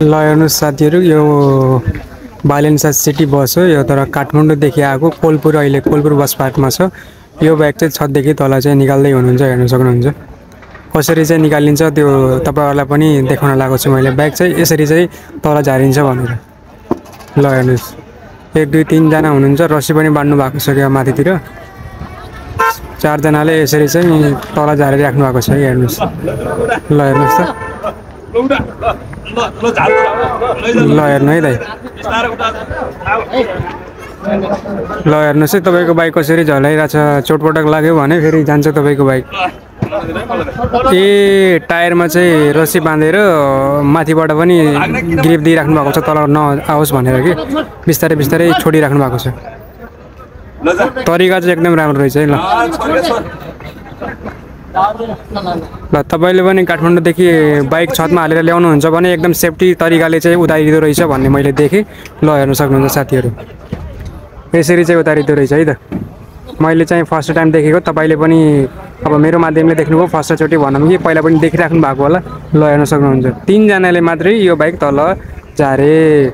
ल हेर्नुहोस् साथीहरू यो बालेन्सा सिटी बस हो यो तर काठमाडौँदेखि आएको कोलपुर अहिले कोलपुर बस पार्कमा छ। यो बाइक चाहिँ छतदेखि तल चाहिँ निकाल्दै हुनुहुन्छ हेर्न सक्नुहुन्छ। कसरी चाहिँ निकालिन्छ त्यो तपाईँहरूलाई पनि देखाउन लागेको छु मैले। बाइक चाहिँ यसरी चाहिँ तल झारिन्छ भनेर। ल हेर्नुहोस् 1 2 3 जना हुनुहुन्छ रस्सी पनि बाँध्नु भएको छ क्या माथितिर। 4 जनाले यसरी चाहिँ तल झारेर राख्नु भएको छ हेर्नुहोस्। ल हेर्नुहोस् त ल हेर्नु है दाइ। ल हेर्नुहोस् है तपाईँको बाइक कसरी झलाइरहेछ। चोटपटक लाग्यो भने फेरि जान्छ तपाईँको बाइक। ए टायरमा चाहिँ रस्सी बाँधेर माथिबाट पनि ग्रिप दिइराख्नु भएको छ तल नआओस् भनेर कि बिस्तारै बिस्तारै छोडिराख्नु भएको छ। तरिका चाहिँ एकदम राम्रो रहेछ है। ल तपाईँले पनि काठमाडौँदेखि बाइक छतमा हालेर ल्याउनुहुन्छ भने एकदम सेफ्टी तरिकाले चाहिँ उतारिँदो रहेछ भन्ने मैले देखेँ। ल हेर्न सक्नुहुन्छ साथीहरू यसरी चाहिँ उतारिँदो रहेछ है त। मैले चाहिँ फर्स्ट टाइम देखेको, तपाईँले पनि अब मेरो माध्यमले देख्नुभयो फर्स्टचोटि भनौँ कि पहिला पनि देखिराख्नु भएको होला। ल हेर्न सक्नुहुन्छ 3 जनाले मात्रै यो बाइक तल झारे।